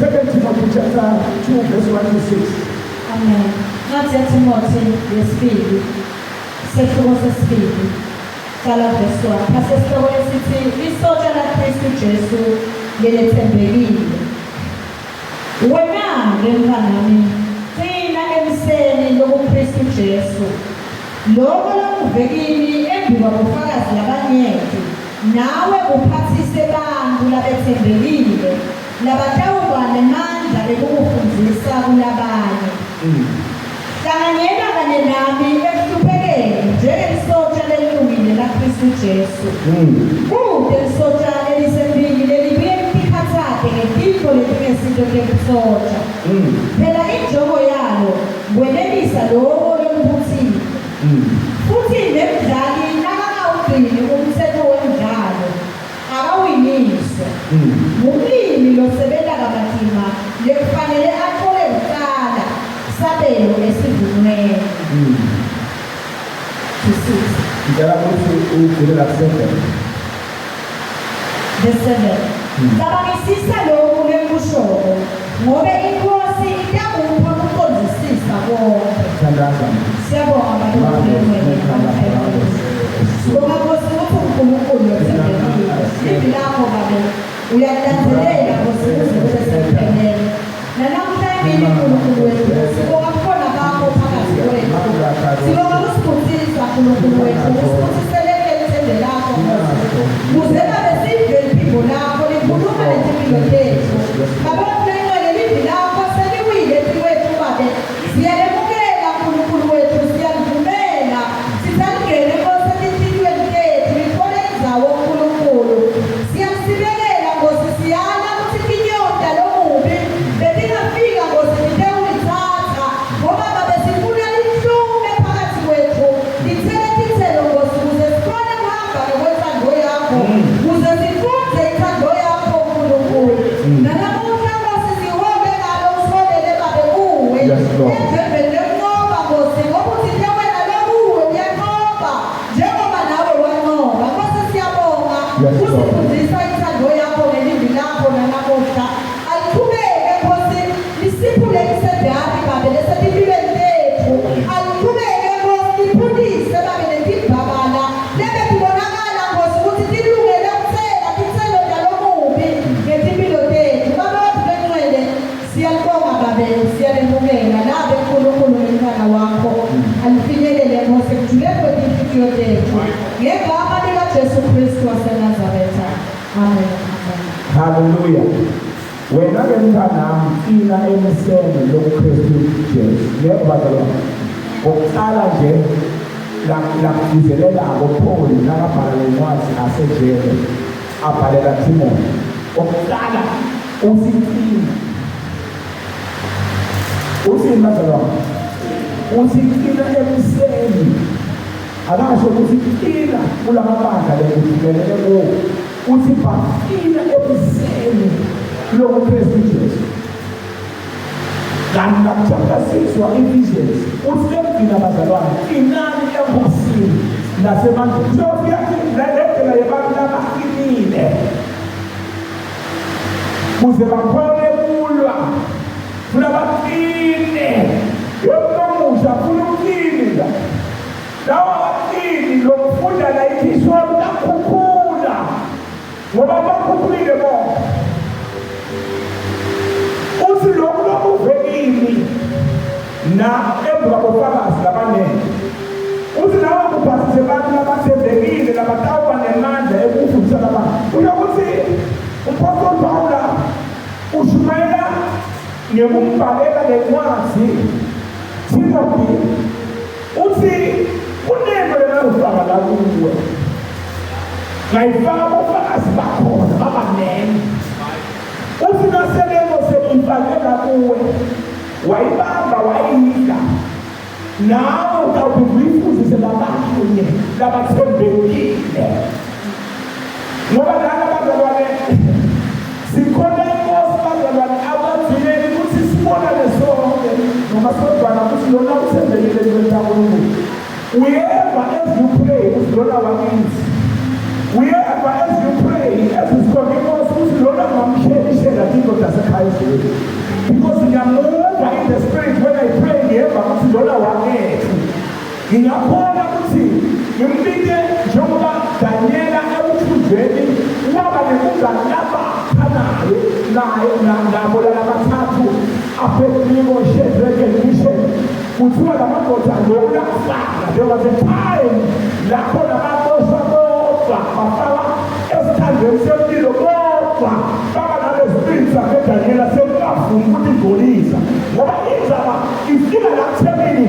Second Timothy chapter 2 verse 1 to 6. Amen. Incwadi yaTimothy yesibili, sehluko sesibili, qala verse 1. Phasi esihloko esithi isotsha laKristu Jesu lelethembekile. Wena-ke mntanami, qina emseni lokuKristu Jesu. Lokho lokuve kimi embi kwabofakazi labanyenti, nawe uphathise bantu labethembekile labatawuba nemandla ekukufundzisa kulabanye. Hlanganyela kanye nami ekuhluphekeni njengelisotja lelilungile laKristu Jesu. Kute lisotja lelisempini lelibuye litikhatsate ngetintfo letingesito tebusotja. Phela injongo yalo kwenelisa lowo lombutsile. Futsi nemdlali nakangawugcini umtsetfo wemdlalo, akawiniswa. Ngumlimi losebenta kamatima lekufanele atfole kucala sabelo esivunweni. To 6. Ngicela ukuthi ugcine la 7. Verse 7. Cabangisisa lokhu lengikushoko, ngobe iNkhosi itakupha kucondzisisa konkhe. Thandaza. Siyabonga Babe. Sibonga Nkosi ukuthi uNkulunkulu lothembekile. Livi lakho Babe uyalilandzelela Nkosi kuze kube sekupheleni. Nanamuhla emini Nkulunkulu wethu sibonga bukhona bakho phakathi kwethu. Sibonga kusibutsisa Nkulunkulu wethu, usibuthiselele lithende lakho Nkosi. Kuze babe sive liphimbo lakho likhuluma netimpilo tethu. Babe wethu livi lakho seliwile etikwethu Babe. Siyalemukela Nkulunkulu wethu, siyalivumela. Sitsalingene Nkosi etinhlitiyweni tethu, lithole indzawo Nkulunkulu. Siyalisibekela Nkosi, siyala kutsi tinyoni talomubi betingafika Nkosi titewulitsatsa, ngoba Babe sifuna lihlume phakathi kwethu, litsele titselo Nkosi, kuze sikhone kuhamba ngekwentsandvo yakho, kuze sifundze intsandvo yakho Nkulunkulu. Nanamuhla Nkosi sihobe ngalo usiholele Babe kuwe. Yes, Lord. Emvembeni lekunqoba Nkosi, ngoba uthinte wena lokuwe uyanqoba njengoba nawe wanqoba. Nkosi siyabonga Yes, Lord. usifundisa intsandvo yakho ngelivi lakho nanamuhla. Aliqhubeke Nkosi lisiphule isedari Babe lesetimpilweni tethu. Aliqhubeke Nkosi liphulise Babe netimbabala lebetibonakala Nkosi ukuthi tilungele kutsela titselo talomubi ngetimpilo tethu. Babe wethu lengcwele siyalibonga Babe, siyalemukela nabe Nkulunkulu ngemntwana wakho alifinyelele Nkosi ekujuleni kwetinhlitiyo tethu ngegama likaJesu Kristu waseNazaretha. Amen. Amen. Hallelujah. Wena ke mntanami qina emseni lokuKristu Jesu. Yebo bazalwane. Ngokuqala nje la lakugcizelelako Paul nakabhala lencwadi asejele abhalela Timothy. Okuqala uthi qina. Uthini bazalwane? Uthi qina emseni. Akasho ukuthi qina kulamabandla lekuthumelele kuwo. Uthi baqina emseni lokuKristu Jesu. Kanti nakuchapter 6 wa-Ephesians uthi lekugcina bazalwane qinani enkosini nasemandleni. Siyofika le ndlela yebantu labaqinile kuze bakhone kulwa funa baqine. Yomuntu omusha funa uqine la. Lawa abaqini lokufunda la ikhishwa kuyakhukhula ngoba bakhukhulile bonke. Uthi lokhu lokuve kimi na emva kobufakazi labaningi. Uthi nawe kuphasise abantu labathembekile labatawuba nemandla ekufundisa labantu. Usho ukuthi umpostoli Pawula ushumayela ngekumbhalela lencwadi Timothy uthi kunento lengakufaka la kuwe ngayifaka bofakazi bakhona babanene. Uthi naselemo sengiyifake la kuwe wayibamba wayidla nawe utawuphinde uyifundise labanye labathembekile ngoba lana bazalwane sikhona inkosi bazalwane abagcineli ukuthi sibonane sonke noma sodwana ukuthi lona uthembekile entweni kaNkulunkulu. Uyeva as you pray ukuthi lona wakithi, uyeva as you pray as usikhona inkosi ukuthi lona ngamshelishela indoda yasekhaya. ebandleni, because ngiyamuva in the spirit when I pray, ngiyeva ukuthi lona wakethu. Ngingakhona ukuthi ngimbike njengoba Daniela ekuthunjweni waba nebungani labakha naye naye nabo lalabathathu, Abednego, Shadrach and Meshach. Kuthiwa la madoda lokhu lakufana, there was a time lapho lababoshwa bodwa, bafakwa esithandweni semlilo bodwa, baba nalesipiliti sakhe Daniela sekungavumi ukuthi ngcolisa, ngoba indaba ifika la kuthemini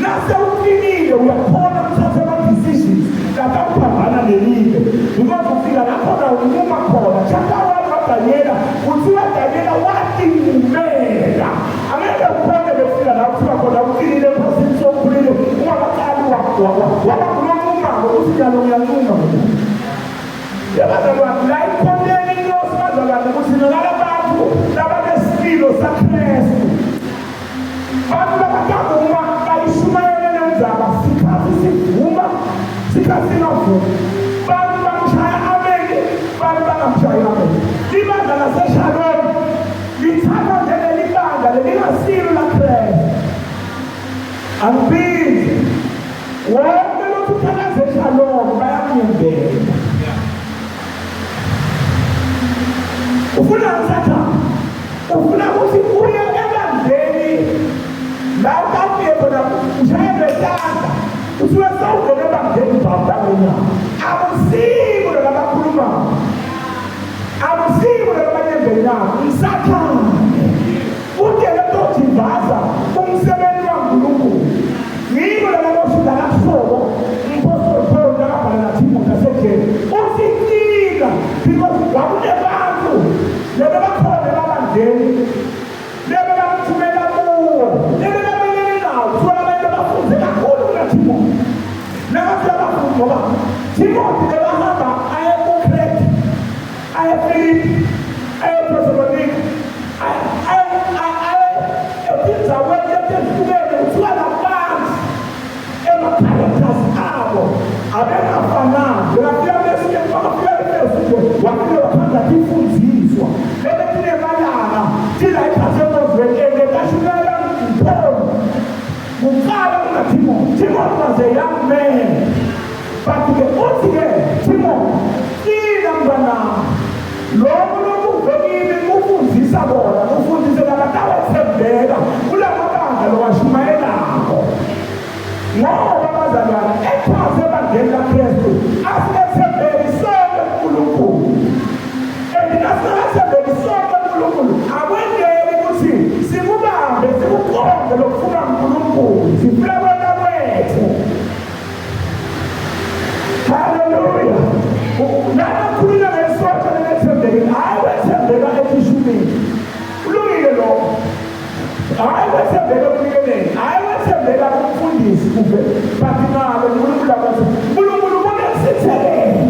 nasewuqinile uyakhona ukuthatha ama-decisions lapha nelive, because ufika lapho unquma khona. Chapter 1 kaDaniela, kuthiwa Daniela watinqumela. Angeke ukhone bekufika la kuthiwa khona uqinile enkosini, sokhulile, ungakaqali waba kulonqumako ukuthi njalo ngiyanquma. Yabazalwane, la ikhoneni inkosi, bazalwane, ukuthi nalabantu labanesimilo saKristu, bantu labatavuma bayishumayele lendzaba, sikhathi sivuma, sikhathi singavumi. Bantu bamshaya ameni, bantu bangamshayi ameni. Ibandla laseShalom lithathwa njengelibandla lelingasilo laKristu. Angibizi wonke lokhu uthakaze eShalom, bayamnyembela. Ufuna usathane, ufuna ukuthi uye ebandleni la utawufike khona ushayelwe tandla, usuke sewungena ebandleni bhamba ngenyawo. Akusiko lo labakhulumayo, akusiko lo labanyembenako, ngisathane utele tojivaza umsebenzi waNkulunkulu. Ngiko lalabosuka lakusobo umpostoli Paul nakabhala naTimothy asejele, uthi cika, because kwakunebantu lebe bakhona emabandleni lebe bamthumela kuwo, lebe bamelene nawo. Kuthiwa abantu abafunze kakhulu kunaTimothy, nakathi abafundi, ngoba Timothy bebahamba aye kuCrete, aye Philippi, aye Thessaloniki, aye etindzaweni letehlukene. Kuthiwa labantu ema-characters abo abengafanani. Bekafika besinye, bakafika Efesu nje, wafike wakhanda tifundziswa lebe tinemalanga tila ikhathi enkonzweni ende tashumela Paul kuqala kunaTimothy. Timothy was a young man, but-ke uthi-ke, "Timothy, qina mntanami, lokhu lokuve kimi kufundisa bona, ufundise labatawethembeka kulamabandla lowashumayelako." Ngoba bazalwane, ekhathi ebandleni laKristu asingethembeki sonke kuNkulunkulu, and nasingakathembeki sonke kuNkulunkulu, akwendeki ukuthi sikubambe sikuqonde lokufuna uNkulunkulu, sifuna kwenta kwethu. Haleluya! Lana kukhulunywa ngesonto lelethembekile, hhayi kwethembeka etishumini. Kulungile lokho, hhayi kwethembeka ekunikeleni, hhayi kwethembeka kumfundisi kuve, but ngabe uNkulunkulu abathi uNkulunkulu ubone kusithelele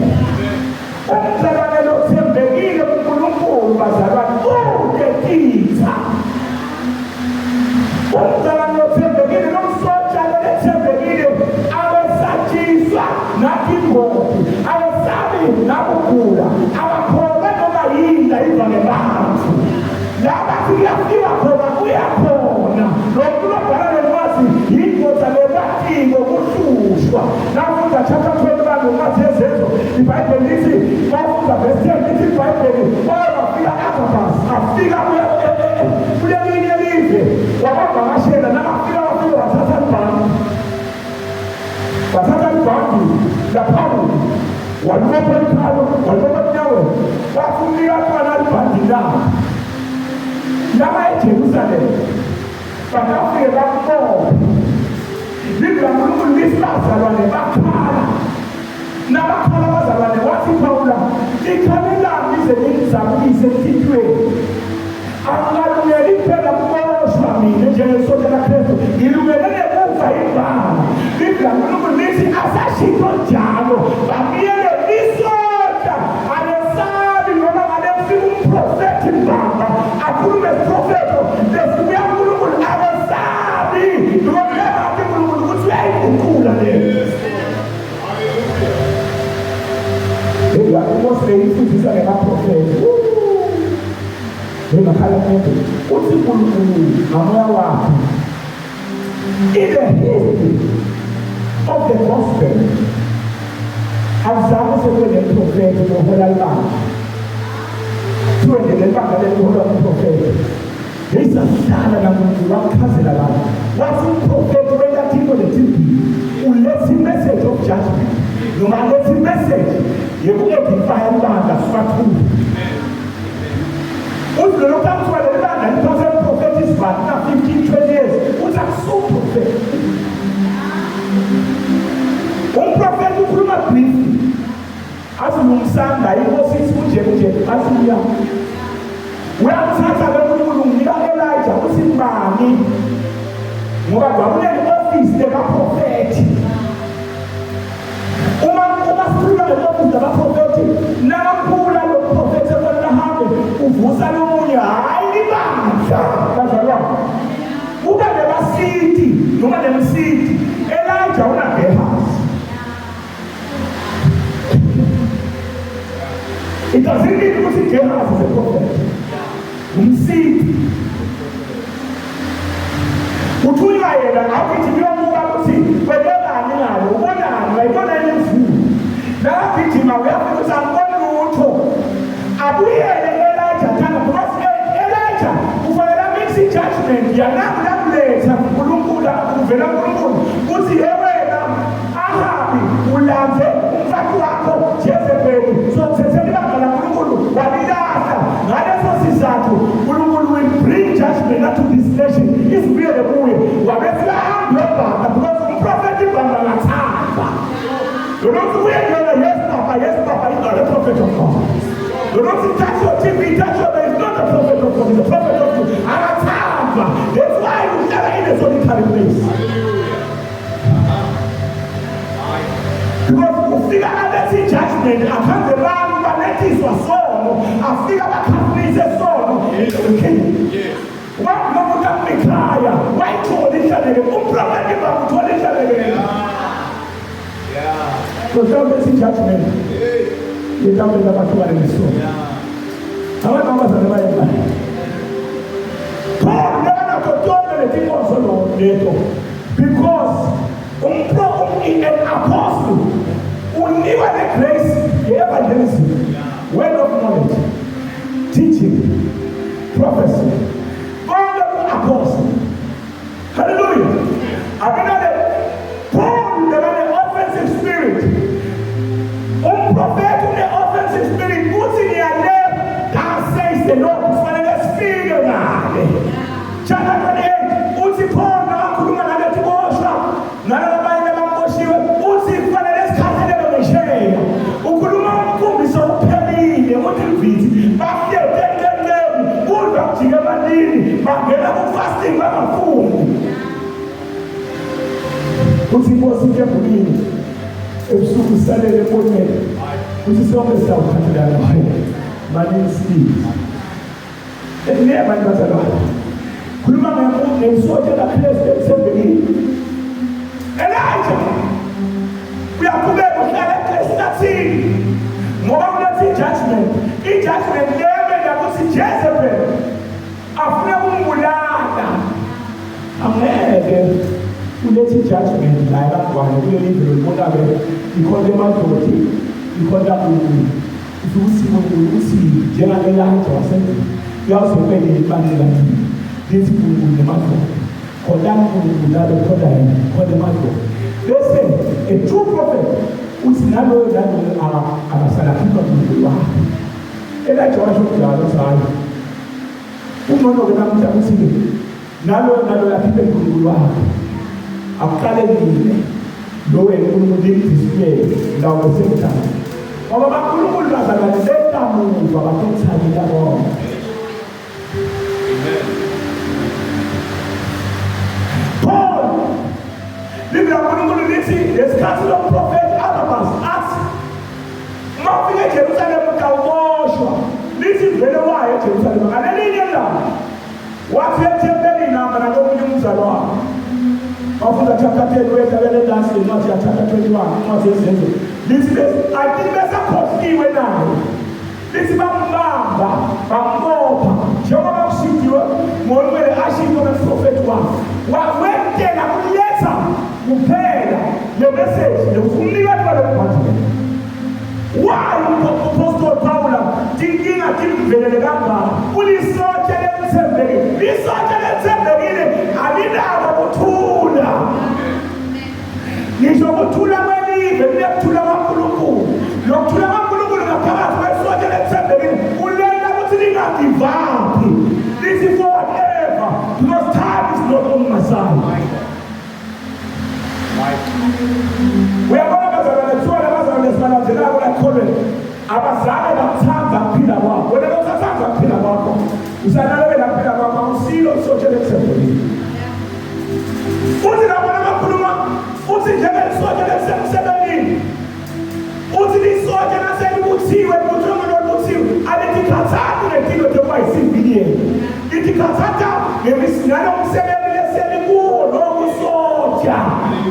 umzalwane lothembekile kuNkulunkulu. Bazalwane, udetitha umzalwane lothembekile, nomsotsha lolethembekile, abesatshiswa natingoti, abesabi nakugula, abakholwa noma yini ayiva ngebantu. La bathi kuyafika khona, uyakhona. Lo muntu lobhala lencwadi yindoda lebatiko kuhlushwa. Nawufunda chapter 21 ngencwadi yeZenzo, iBhayibheli lithi, mawufunda verse 10, lithi iBhayibheli wafika Agabus, afika kulelinye live, wabavakashela. Nakafika, wafika wathatha libhangi, wathatha libhangi laPhawuli, walibopha likhalo, walibopha enyaweni, wathi umnika mntwana libhandi lakhe laba eJerusalema bakafike bambophe. Livi laNkulunkulu lithi bazalwane bakhala. Nabakhala abazalwane, wathi Pawula, "Nikhalelani nize ningizamukise enhlitiyweni? Angikalungeli kuphela kuboshwa mina njengesonto laKristu, ngilungele nekufa imbala." Livi laNkulunkulu lithi asashito njalo, bamiyele isonta alesabi noma ngabe kufika umprofethi mbamba akhulume isiprofetho lesibuya kuNkulunkulu, akesabi, ngoba uyabathi uNkulunkulu ukuthi uyayiguqula leyo. Inkosi beyifundisa ngemaprofethi. Ngakhala kude. Uthi uNkulunkulu ngamoya wakhe in the history of the gospel akuzange sekube nemprofethi lohola libandla. Kuthiwe nje leli bandla leliholwa umprofethi. Yayisasihlala naNkulunkulu wakuchazela lapho. Wathi umprofethi wenta tintfo letimbili. Uletha i-message of judgment noma aletha i-message yeku-edifya libandla sibathule. Uthi lelo kuthiwa leli bandla liphathe umprofethi isibhathi na-15 20 years uthi akusiwumprofethi. Umprofethi ukhuluma briefly. Athi lungisani la inkosi ithi kunje kunje athi uya. Uyamthatha ke uNkulunkulu nginika Elijah uthi ngibani? Ngoba kwakuneli office lekaprofethi. Uma sikhuluma nge-office labaprofethi nakakhula lo profethi efanele ahambe uvusa lomunye hhayi libandla bazalwane. Kuba nebasiti noma nemsiti Elijah unaGehazi. It doesn't mean ukuthi Gehazi is a prophet. Umsindi. Uthunywa yena awuthi kuyobuka ukuthi kwenzekani ngalo, ubonani, wayibona imvula. Nakagijima uyafika ukuthi angiboni lutho. Abuyele Elijah thanda because Elijah kufanele amix i-judgment yanaku nakuletha uNkulunkulu uvela uNkulunkulu kuthi yewena Ahabi ulambe umfati wakho Jezebeli sothethela ibanga laNkulunkulu walilahla ngaleso sizathu uNkulunkulu will bring judgment unto this nation izibuyele kuye wabese ahambe uyobhaka because umprofethi ibhanga ngathanda lolothi kuye yona yes papa yes papa is not a prophet of God lolothi touch your TV touch your is not a prophet of God is a prophet of God akathandwa that's why uhlala in a solitary place because ufika alethe i-judgment akhanze abantu balethiswa sono afika bakhafunise sono king wakulokuthi akumikhaya wayithola inhlaleke umprofethi bakuthola inhlaleke so mhlawumbe ethi i-judgment yetawulenza bahlukane nesono abantu abazane bayenza Paul nakanakho tonke letinkonzo leto because umpro an apostle unikwa le grace ye-evangelism word of knowledge teaching prophecy konke ku-apostle hallelujah akunale Paul bekane-offensive spirit umprofethi une-offensive spirit uthi ngiyale thus says the Lord kufanele sifike ngale chapter 28 uthi khona akhuluma nalethi boshwa nalaba abanye ababoshiwe uthi kufanele sikhathalele ngesheya ukhuluma umkhumbi sowuphelile uthi mvithi bafike enqenqeni kudla kujike emanini bangena ku-fasting bangafundi uthi inkosi ikembulile ebusuku salele eboneni uthi sonke sizawukhathalelana maningi sibili Niye abantu bazalwane. Khuluma ngesotsha laKristu elithembekile. Elijah uyaqhubeka uhlala ehlathini ngoba kuletha i-judgment. I-judgment leyo ukuthi Jezebel afuna ukumbulala. Angeke ulethe i-judgment la ebantwana kuleli live lolibona-ke ikhonto emadoti ikhonto akuyo Ukuthi uNkulunkulu uthi njenga-Elija wasendlini uyawuze ube nebandla lakini lithi uNkulunkulu nemadoda khonani uNkulunkulu nalo khona yena khona emadoda bese a true prophet uthi naloyo naloyo akasalakhipha uNkulunkulu wakhe Elija washo njalo uthi hhayi kungcono-ke namuhla ukuthi-ke naloyo naloyo akhiphe uNkulunkulu wakhe akuqale nini lo wena uNkulunkulu limdisplay ndawo besemhlaba ngoba baNkulunkulu bazalwane betamuva batothabela bonke Paul Livi laNkulunkulu lithi ngesikhathi lomprofethi Agabus athi uma ufika eJerusalema utawuboshwa lithi vele waye eJerusalema ngalelinye ilanga Wathi ethempelini hamba nalomunye umzalwane. Wafunda chapter 10 wehla bele dance incwadi ya chapter 21 incwadi yezenzo. Lithi I think besakhohliwe naye. Lithi bambamba, bambopha, njengoba kushidiwe ngolwele ashido nomprofethi wakhe. Wawentela kuletha kuphela le message yokuthi umnikati walo mbhadlela. Why uMpostoli Pawula tinkinga timvelele kangaka? Ulisotsha lelithembekile. Isotsha lelithembekile alinako ukuthula. Ngisho ukuthula kwelive kunekuthula kwaNkulunkulu. Lokuthula kwaNkulunkulu ngaphakathi kwesotsha lelithembekile kulela ukuthi lingagivaphi. Lithi forever because time is not on my side. Uyabona bazalwane kuthiwa labazalwane sibalandelako ekholweni abazange bakuthanda kuphila kwakho. Wena lokusathanda kuphila kwakho usanalekela kuphila kwakho awusilo isotsha lethembekile. Uthi lapho namakhuluma uthi njengesotsha lelisemsebenzini uthi lisotsha naselibuthiwe libuthiwe ngololuthiwe alitikhathati ngetilo njengoba yisiviliyeni litikhathata ngalomsebenzi leselikuwo lokusotsha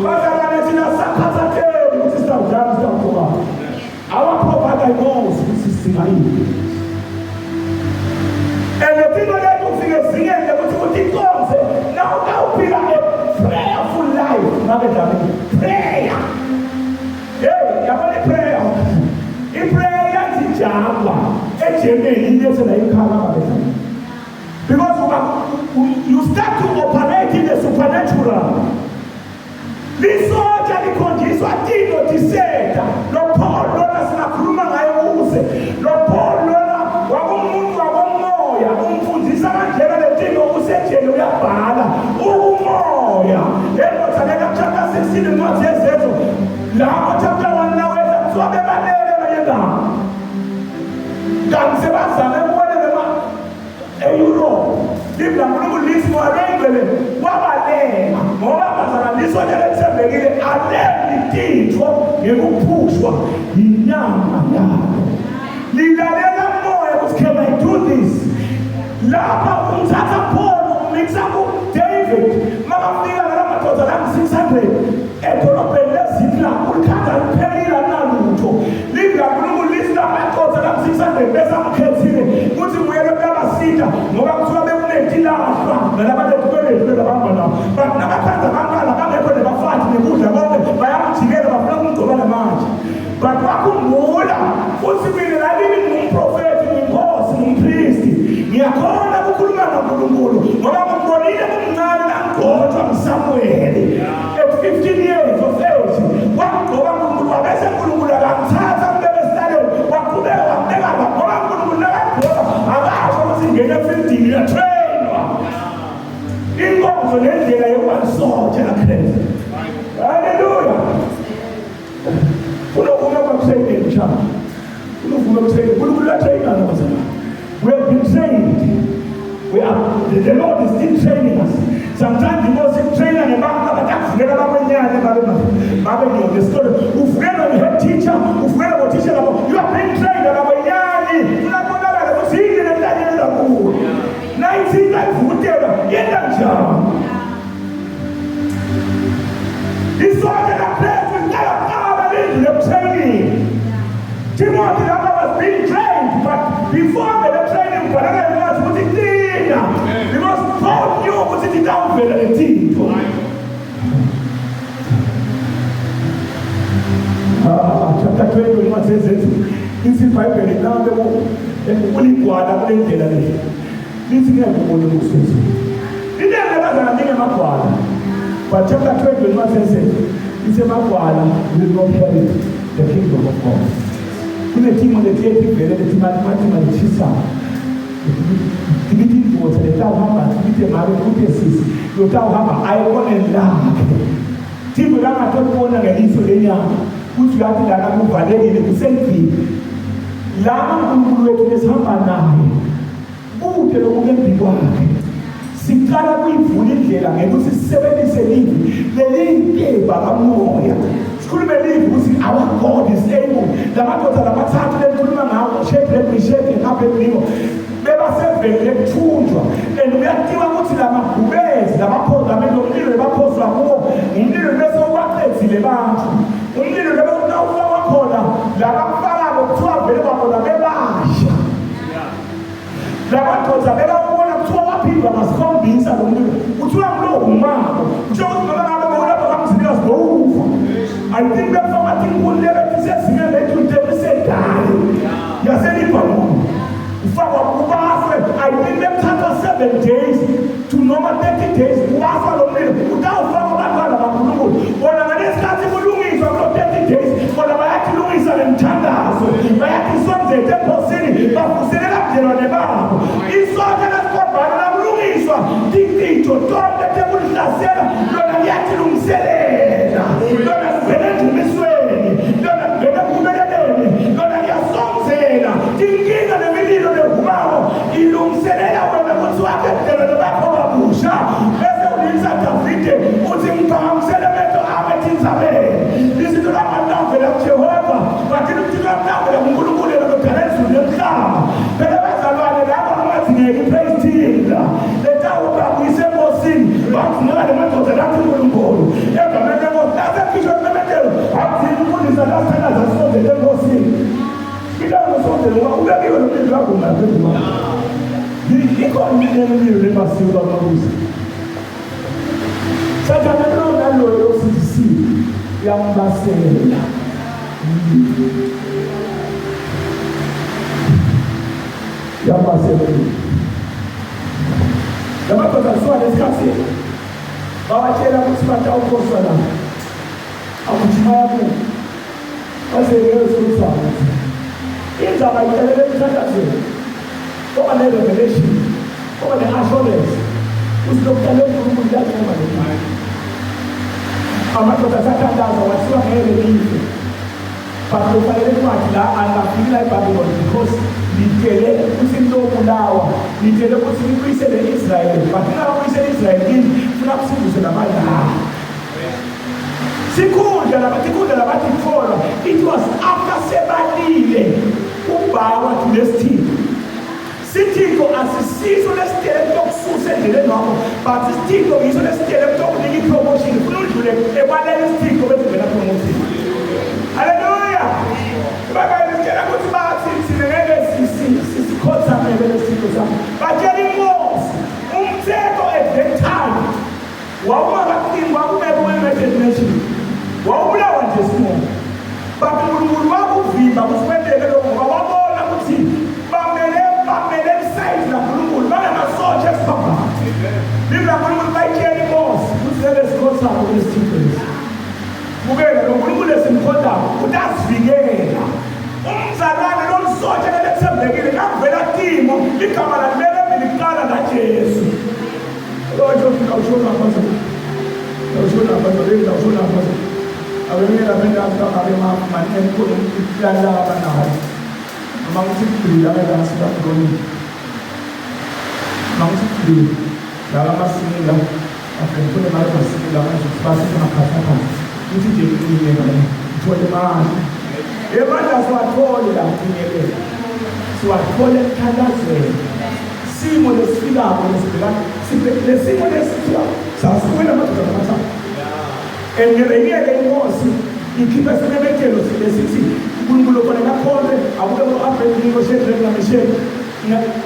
bazalwane thina sakhathatheki ukuthi sitawudlala sitawugqoka. Our provider knows ukuthi sidinga ini. And the thing lethu ufike ezingeni lokuthi uthi inkonze nawuphila a prayerful life ngabe Dlamini prayer. Hey, yabona i-prayer. I-prayer iyajijangwa eGermany ilethe la ekhaya ngabe Dlamini. Because you start to operate in the supernatural. Lisotsha likhonjiswa tino tiseta. Lo Paul lona singakhuluma ngaye uze. Lo Paul lona wakumuntu wakomoya umfundisa kanjena letino usejele uyabhala. Ukumoya. Lento lena chapter 16 incwadi yezenzo. Lapho chapter 1 nawehla kuthiwa bebalele bayendaba. Kanti sebazame ukubona noma e-Europe livi laNkulunkulu lithi moya loyingcwele wabaleka ngoba bazalwane lisonto lethembekile aleli titho ngekuphushwa yinyama yalo lilalela moya ukuthi can I do this lapha umthatha Paul umikisa ku-David makafika nala madoda langu-600 edolobheni lezikla ulikhanda liphelile akunalutho livi laNkulunkulu lithi lamadoda langu-600 bese amkhethile ukuthi nguyena kuyabasita ngoba kuthiwa bekunetilahlwa nalabanetikweletu belabamba nabo but nabakhanda abantwana bangekho nebafati nekudla konke bayamjikela bafuna kumgcoba namanje but wakhumbula uthi mina lalini ngumprofethi ngiyinkosi ngumpristi ngiyakhona ukukhuluma noNkulunkulu ngoba ngimbonile kumncane nangigcotshwa nguSamuweli at 15 years of age wangigcoba uNkulunkulu wabese uNkulunkulu akamthatha ambeke esihlalweni waqhubeka wambeka ngoba uNkulunkulu nakagcoba akasho ukuthi ngena efieldini uyatrainwa inkonzo nendlela yokuba lisotsha laKristu. Haleluya. Unovume kwakutraining mshana. Unovume kutraining. uNkulunkulu uyatraina bazalwane. We have been trained. We are the Lord is still training us. Sometimes inkosi ikutraina ngebantu abatakuvukela bakwenyane babe babe ngiyo ngesikole. Uvukelwa nge-head teacher, uvukelwa ngothisha labo. You are being trained abakwenyani. Unabonakala ukuthi yini le nto kuwe. Nayithinta ivukutelwa yenta njani? Isonto laKristu liqala lindlu lokutraining. Timothy lapha was being trained, but before the training ubhalana incwadi ukuthi qina because Paul knew ukuthi titawuvela letintfo. Ah, chapter 20 incwadi yeZenzo ithi iBhayibheli nabe uligwala kule ndlela le. Lithi ngeke ubone ubusuku. Inengi labazalwane ningemagwala. But chapter 20 incwadi yeZenzo ithi emagwala will not inherit the kingdom of God. Kunetimo letiye tivele letimatima letshisako. Tibithi indvodza letawuhamba tibite make kute sisi lotawuhamba aye koneni lakhe. Tintfo langatokubona ngeliso lenyama kutsi uyati lana kuvalekile kusendlini. Lana uNkulunkulu wethu lesihamba naye kute lokungembi kwakhe. Siqala kuyivula indlela ngekuthi sisebenzise livi leliyinkemba kamoya. Sikhulume livi ukuthi our God is able. Lamadoda lamathathu lelikhuluma ngawo Shadrach, Meshach and Abednego bebaseveni lekuthunjwa and kuyatiwa ukuthi lamabhubezi lamaphoza lomlilo lebaphoswa kuwo umlilo bese ubaqedzile bantu umlilo lebe utawufakwa khona labakufakako kuthiwa vele babona bebasha. Sikhombisa lo mlilo kuthiwa ngulohumako, kusho ukuthi noma ngabe bowulapha kaMzilikazi bowufa. I think befaka tinkuni lebetisezingeni lethu-tepisedali yaseLibhanon, ufakwa kubaswe. I think bekuthathwa 7 days to noma 30 days kubaswa lo mlilo. Utawufaka abantwana baNkulunkulu bona ngalesikhathi kulungiswa kulo 30 days, bona bayathilungisa ngemthandazo, bayathi sonzete enkosini, bavuselela budlelwane babo. Isonke lesikhombana lakulungiswa tintitho tonke tekuhlasela lona liyathilungiselela, lona livele endumisweni, lona livele ekuphumeleleni, lona liyasonzela tinkinga nemililo levumako, ilungiselela wena kutsi wakhe budlelwane bakho kabusha. Bese ulisa Davide uthi, ngiphakamisele amehlo ami etintsabeni, izinto langatavela kuJehova, bathini ukuthi lamtavela kuNkulunkulu yena lodala izulu nemhlaba. Phela bazalwane, lapho kungadingeki i-praise team la letawubabuyisa enkosini, bafuneka le madoda lathi uNkulunkulu egameni lenkosi lasekhishwa isimemetelo, akudingi umfundisi alasithandaza sisondele enkosini. Ilanga usondele ngoba ubekiwe lo mlilo wakho ngaphezu kwakho. Ikhona imililo lebasiwe bamabusi. Sathane lo naloyo losindisiwe uyambasela, uyambasela. Lamadoda asuka lesikhathi bawatshela ukuthi batawuphoswa la, agijima yakubo baseyesuthana. Indzaba iphelele emthandazweni, koba ne-revelation, koba ne-assurance ukuthi lokuqala uNkulunkulu uyanqoba le mali. Amadoda asathandaza, wathiwa ngeke life, but kufanele incwadi la angafiki la eBabylon, because nitshele ukuthi nilobulawa, nitshele ukuthi nibuyisele Israel, but ningabuyisele Israel kini, funa kusindiswe namandla. Sikhundla labathi ikhundla labathi kutholwa, it was after sebalile kubhawa to lesithixo. Sithixo asisiso lesitele kutokususa endleleni wakho, but isithixo ngiso lesitele kutokunika i-promotion. Funa udlule ekwalela isithixo bese uvela promotion. Haleluya! Ibhayibheli lisitshela ukuthi bathi thina ngeke sikhothamele lesithixo sakho. Batshela inkosi umthetho at that time wawungakaqini, kwakungekho we-United Nation, wawubulawa nje simoya, but uNkulunkulu wakuvimba ukuthi kwenteke lokho ngoba wabona ukuthi bamele isayidi laNkulunkulu, banamasotsha esiphambano. Livi laNkulunkulu bayitshela inkosi ukuthi lebe sikhothako kulesithixo lesi. Bukela lo Nkulunkulu esimkhonzayo utasivikela. Umzalwane lomsotsha lelethembekile nakuvela timo, igama lalibeke embili kuqala laJesu. Emandla siwathole la kufinyelela, siwathole emthandazweni. Simo lesifikako lesibhekana lesimo lesithiwa sasiwela amadoda amathathu, and ngeke inkosi ikhiphe isimemetelo lesithi uNkulunkulu ofanele akhonze akube u-Abednego, Shadrach naMeshach,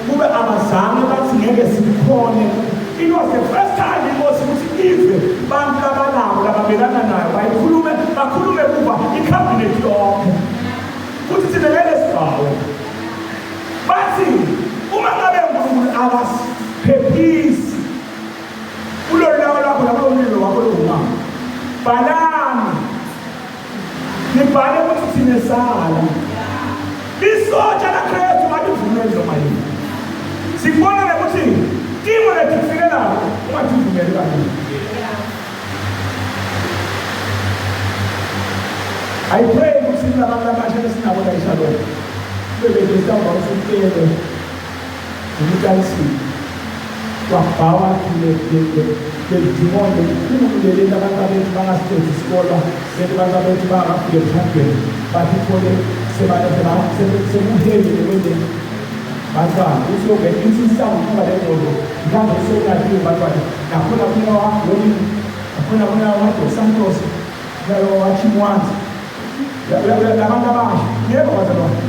kube abazange bathi ngeke sikhone. It was the first time inkosi ukuthi ive bantu labanabo lababelana nayo bayikhulume, bakhulume kuba ikhabinethi yonke futhi thina ngeke sibawe. Bathi uma ngabe uNkulunkulu akasiphephisi kulolu laka lwakho nakulo mlilo wakho lowumama, bhalani, nibhale ukuthi thina sala isotsha laKristu alivumeli noma yini. Sikubona ukuthi timo letikufikelayo ungathivumeli kalula. I pray ukuthi kulabantu abasha esinabo la eShalom bebe besamba usukele umutanisile wabhawa lelidimoni lelikhulu leli abantu bethu bangasithethe isikolo leli abantu bethu bangafika emshadweni bathi thole sekuhelile kwele bantwana usuke ithi isawukuba le ngqondo mhlawumbe usekungakiwe bantwana nakhona kuna wagoli, nakhona kuna waDos Santos wachimwanzi labantu abasha. Yebo bazalwane,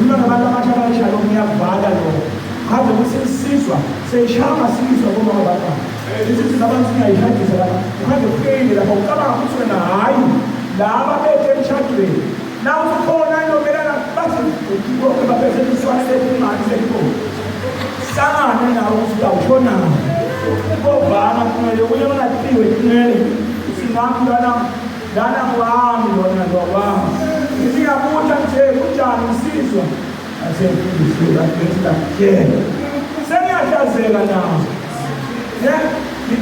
uma nabantu abasha bayisha lokhu, ngiyakuvala lokho. Kade kuthi insizwa seyishaya sizwa komama bantwana. Isithi labantu singayishadisa lapha. Kade kufeyile lapha ucabanga ukuthi wena hhayi laba bethe emshadweni. Na ukhona inomelana bathi bonke baphethe iswane lekungani selikhona. Hlangane nawe ukuthi utawushonani. Kobhana kumele uye ungathiwe kumele sinami lana lana kwami lona lwakwami. Ngiyabuta nje kunjani insizwa? Sengiyahlazeka nazo. Ne?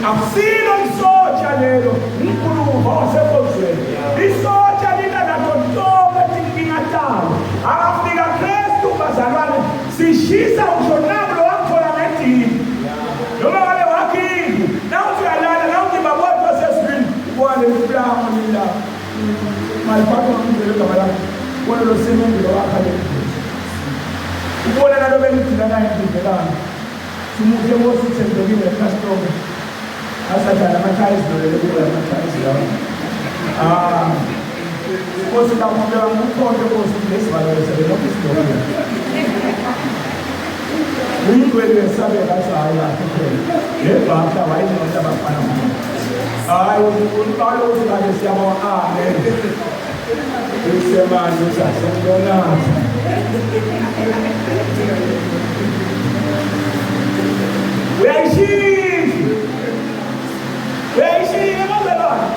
Akusilo isotsha lelo, umkhuluva wasenkonzweni. Isotsha linanazo tonke tinkinga talo. Akafika Kristu bazalwane, sishisa ngisho naku lo wakuthola ngedini. Noma ngabe wakhe indlu, nawuthi uyalala, nawuthi babodwa sezulwini, ubona leli fulamu lila. Maliphatha ngomzelo igama lakho. Ubona lo semende lo wakha le. Ubona nalo bengidila naye ngidlelana. Simuhle Nkosi uthembekile Castro. Asadlala amathayizi lo lelo kuba amathayizi lawo. Ah. Nkosi kakhulu ngumkhonto Nkosi lesivalo lesebe lokhu isidolo. Uyingwele yesabeka athi hayi kahle phela. Le bhaka wayinonta abafana. Hayi uqala ukuthi kade siyabonga amen. Isemanje sasengibonatha. Uyayishintsha. Uyayishintsha bazalwane.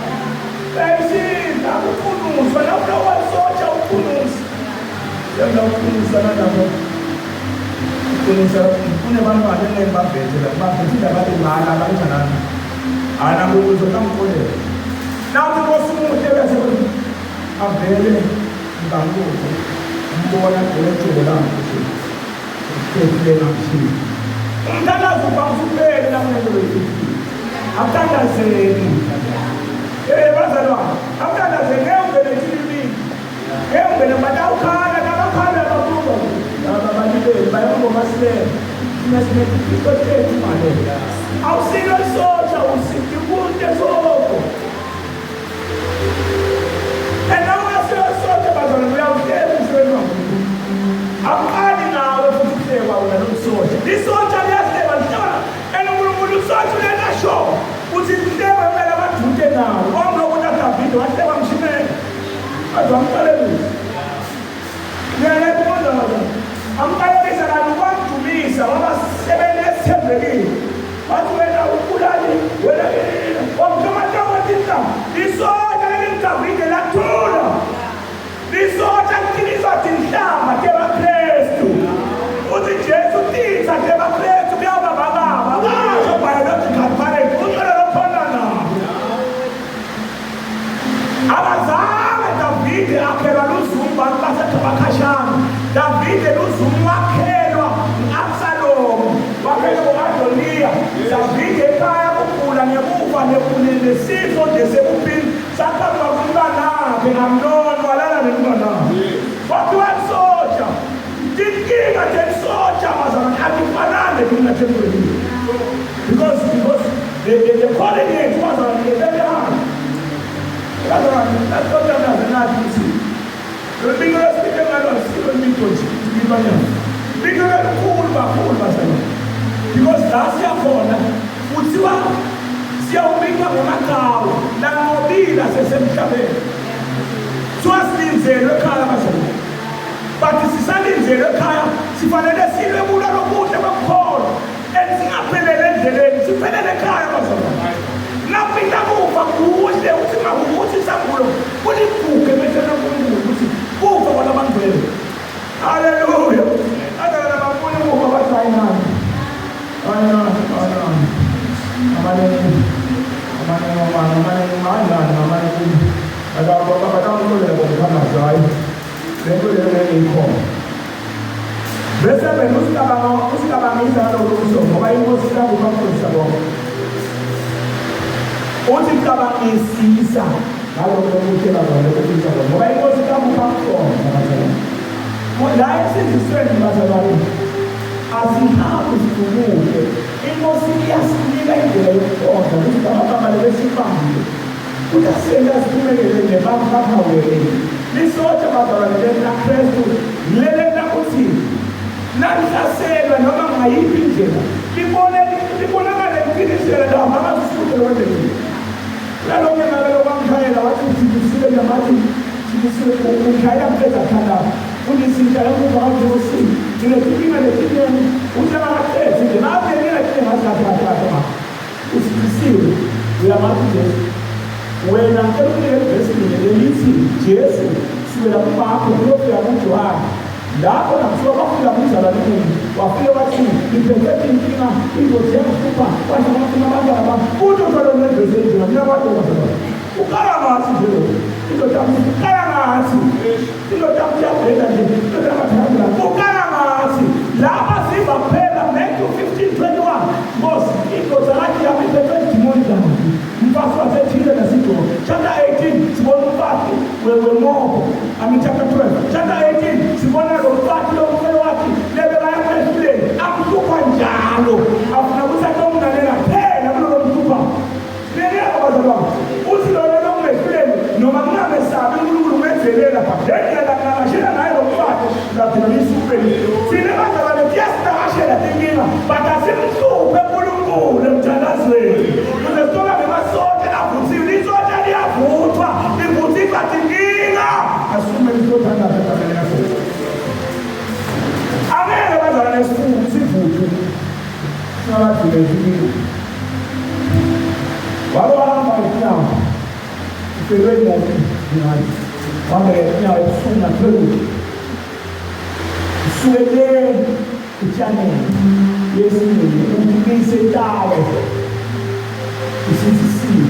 Uyayishintsha akuqunuswa lapho wasotsha uqunuswa. Yena uqunuswa nalapho. Uqunuswa kunebantwana engeke babhethe la babhethe indaba imali abanjani. Hayi nami uzotamxolela. Nathi Nkosi umuhle bese avele ngibanguze umbona gcwele lakho nje. Uphefile ngamshini. Umthandazo ubangisuphele la kulento yethu. Akuthandazeni. Eh bazalwane, akuthandazeni ngeke ungene ethilini. Ngeke ungene batawukhala nabakhala bakubo. Laba balibele bayangoma silele. Thina sinetifiso tethu manje. Awusilo isosha usithi kunte soko. And awusilo isosha bazalwane uyawuhleka umsebenzi waNkulunkulu. Akuqali ngawe futhi uhlekwa wena nomsosha. Isosha liyahleka lihleka. And uNkulunkulu usosha uyena sho uthi lihlekwe kumele abadute nawo. Konke ukuthi uDavide wahlekwa mshimele. Kodwa wamqalekisa. Ngiyayibona kodwa. Amqalekisa kanti wamdumisa waba sisebenzi esithembekile. Wathi wena ubulali wena wamthuma tinhlamba. Isonto leliDavide lathula. Isonto liqiniswa tinhlamba temaKristu. Uthi Jesu titsa temaKristu kuyawuba bababa. Akasho biological parent. Ucela lokhona nabo. Abazange Davide akhelwa luzumu bantu baseKhabakashana. Davide luzumu wakhelwa ngu-Absalomu, wakhelwa ngu-Adoniya. Davide ekhaya kugula ngemuva nesifo nje sekuphila saqhamuka kumntanakhe Amnoni walala nemntanakhe. Kwathiwa lisotsha. Tinkinga telisotsha bazalwane atifanani netinkinga temlimi. Because the calling yethu bazalwane very high. Bazalwane asothandaze nathi ukuthi lolu lwesifike ngalo alusilo lwinto nje ilwanyana. Lwinto lolukhulu kakhulu bazalwane. Because la siyakhona kuthiwa siyawubikwa ngamaqhawe lanqobile asesemhlabeni. Kuthiwa silindelwe ekhaya bazalwane. But sisalindelwe ekhaya sifanele silwe kulwa lokuhle kwekukholwa. And singaphelele endleleni siphelele ekhaya bazalwane. Laphinda kufa kuhle uthi makukuthi isambulo kuligugu emehlweni kaNkulunkulu ukuthi kufa kwalabangcwele. Haleluya. Adala bafuna ukufa bathi hayi nani. Hayi nani, hayi nani. Amane amane amane amane hayi nani amane akabakamxolela ngomthandazo hayi. Lento leyo ngeke ikhona. Bese wena usicabanga usicabangisa ngalokho kusho ngoba inkosi iyakubakhulisa konke. Uthi cabangisisa ngalokho okuhle bazalwane ukufisa konke ngoba inkosi iyakupha kuqonda bazalwane. La esindisweni bazalwane asihambi sidukude. Inkosi iyasinika indlela yokuqonda ukuthi lamagama lebesibambile ukuthi asiyena siphumelele nebaphawele. Lisotsha bazalwane leli laKristu lelena kuthi Nalihlaselwa noma ngayiphi indlela libone libonakale liqinisele la makasisuke wendlela. Nalonke ngabe lokwamshayela wathi uthibisile namathi thibisile umshayela mqeda khandaba. Unisitsha emuva kaJesu. Nginetinkinga letinengi uthi akaqedzi nje ngabe ngingathi ngathi ma. Usindisiwe uyamazi uJesu. Wena ngicela unike ivesi linye lelithi Jesu sukela kumakho kuyofika kuJohane. Lapho nakuthiwa kwafika umzalwane munye wafike wathi ngiphethe inkinga ingozi yangihlupha kwasho kwafuna abantwana bami uthi uthole unevesi enjena mina kwade kwazalwane uqala ngathi nje lo indoda uqala ngathi indoda iyabheda nje indoda yamathandela uqala ngathi lapha siva kuphela Matthew 15:21 Nkosi indoda kathi yami iphethwe idimoni kanti umfazi wasethile nasidolo chapter 18 sibona umfazi wemobo I mean chapter 12 chapter 18 sibona lo mfazi lo mfelo wathi lebe bayakwehluleni amhlupha njalo afuna ukuthi atomnanela phela kulolo mhlupha leliyabo bazalwane uthi lona lokungehluleni noma kungamesabi uNkulunkulu umenzelela pha le ndlela ngingakashela ngayo lo mfazi laphela lisukeni thina bazalwane kuyasidakashela tinkinga but asimhluphe uNkulunkulu emthandazweni ukuze sithola ngemasonto avuthiwe isonto liyavuthwa livuthisa tinkinga asume lisothandaza egameni likaJesu angeke bazalwane sivuthwe singabadlule inkinga wake wahamba ngetinyawo ufelwe imoto ngani wahamba ngetinyawo ebusuku na-12 usuke le etshaneni yesinini umise itawe usindisiwe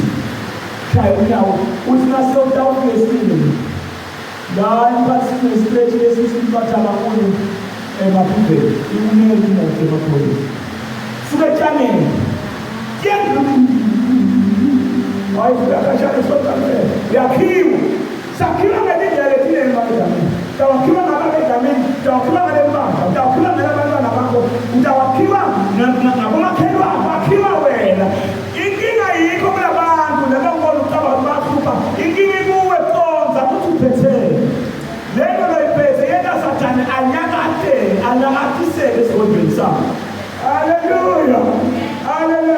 shaya unyawo uthi nase utawufika esinini la emphakathini wesitretshi lesi simpatha kakhulu emaphubeni ikumele imoto emaphoyisa suke etshaneni Yakhiwa. Sakhiwa ngelindlela ethile emabedlamini. Utawakhiwa ngababedlamini, utawakhiwa ngale mpahla, utawakhiwa ngalabantwana bakho, utawakhiwa ngabomakhelwane, wakhiwa wena. Inkinga yikho kulabantu laba ngibona ucabanga bahlupha. Inkinga ikuwe conza ukuthi uphetheni. Lento loyiphethe yena Sathane anyakatele, anyakatisele esigodlweni sakho. Hallelujah. Hallelujah.